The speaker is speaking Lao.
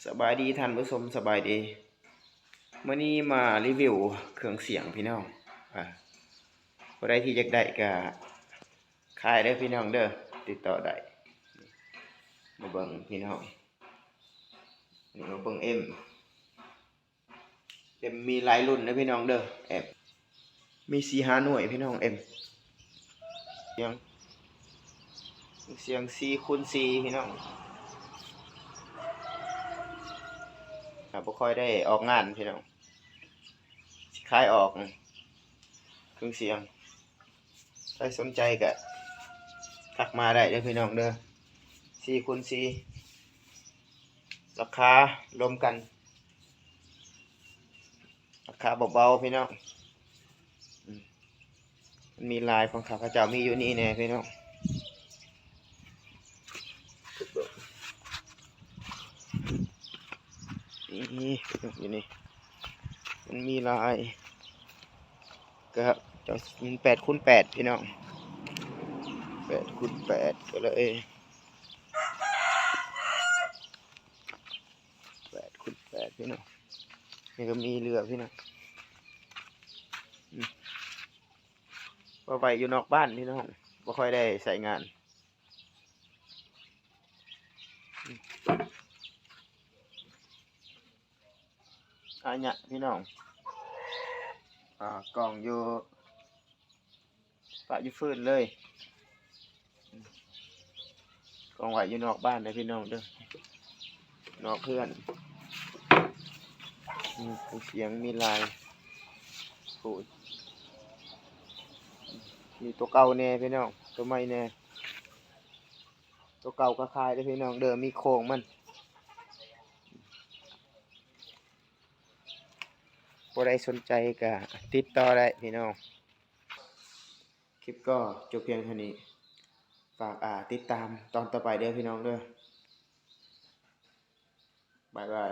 ສະບາຍດີທ່ານຜູ້ຊົມ ສະບາຍດີ. ມື້ນີ້ມາຣີວິວເຄື່ອງສຽງພີ່ນ້ອງ. ອາ ຜູ້ໃດທີ່ຢາກໄດ້ກະຂາຍເດີພີ່ນ້ອງເດີ ຕິດຕໍ່ໄດ້. ມາເບິ່ງພີ່ນ້ອງ ນີ້ມາເບິ່ງເອັມ ເອັມມີຫຼາຍລຸ້ນເດີພີ່ນ້ອງເດີ. ເອັມມີສີ່ຫ້າໜ່ວຍພີ່ນ້ອງ. ເອັມ ສຽງ ສຽງສີ່ຄູນສີ່ພີ່ນ້ອງ. ອ່າ ບໍ່ຄ່ອຍໄດ້ອອກງານພີ່ນ້ອງ ຊິຂາຍອອກເຄື່ອງສຽງ. ໃຜສົນໃຈກະທັກມາໄດ້ເດີພີ່ນ້ອງເດີ. ສີ່ຄູນສີ່ ລາຄາລວມກັນ ລາຄາເບົາໆພີ່ນ້ອງ. ອືມ ມັນມີລາຍຂອງຂ້າພະເຈົ້າ ມີຢູ່ນີ້ແດ່ພີ່ນ້ອງ. ນີ້ ຢູ່ນີ້ ມັນມີລາຍ ກະເຈົ້າ ມັນແປດຄູນແປດພີ່ນ້ອງ ແປດຄູນແປດ ກະເລີຍ ແປດຄູນແປດພີ່ນ້ອງ. ນີ້ກະມີເຫຼືອພີ່ນ້ອງ ອືມ ວ່າໄວ້ຢູ່ນອກບ້ານພີ່ນ້ອງ ບໍ່ຄ່ອຍໄດ້ໃຊ້ງານ. ອາຍະພີ່ນ້ອງ ອາ ກອງຢູ່ ປະຢູ່ຟືນເລີຍ ກອງໄວ້ຢູ່ນອກບ້ານເດີພີ່ນ້ອງເດີ ນອກເຮືອນ. ອືມ ສຽງມີຫຼາຍ ໂອ້ຍ ມີຕົວເກົ່າແດ່ພີ່ນ້ອງ ຕົວໃໝ່ແດ່. ຕົວເກົ່າກະຂາຍເດີພີ່ນ້ອງເດີ ມີໂຄງມັນ. ຜູ້ໃດສົນໃຈກະຕິດຕໍ່ໄດ້ພີ່ນ້ອງ. ຄລິບກໍຈົບພຽງເທົ່ານີ້ ຝາກ ອ່າ ຕິດຕາມຕອນຕໍ່ໄປເດີພີ່ນ້ອງເດີ. ບາຍບາຍ.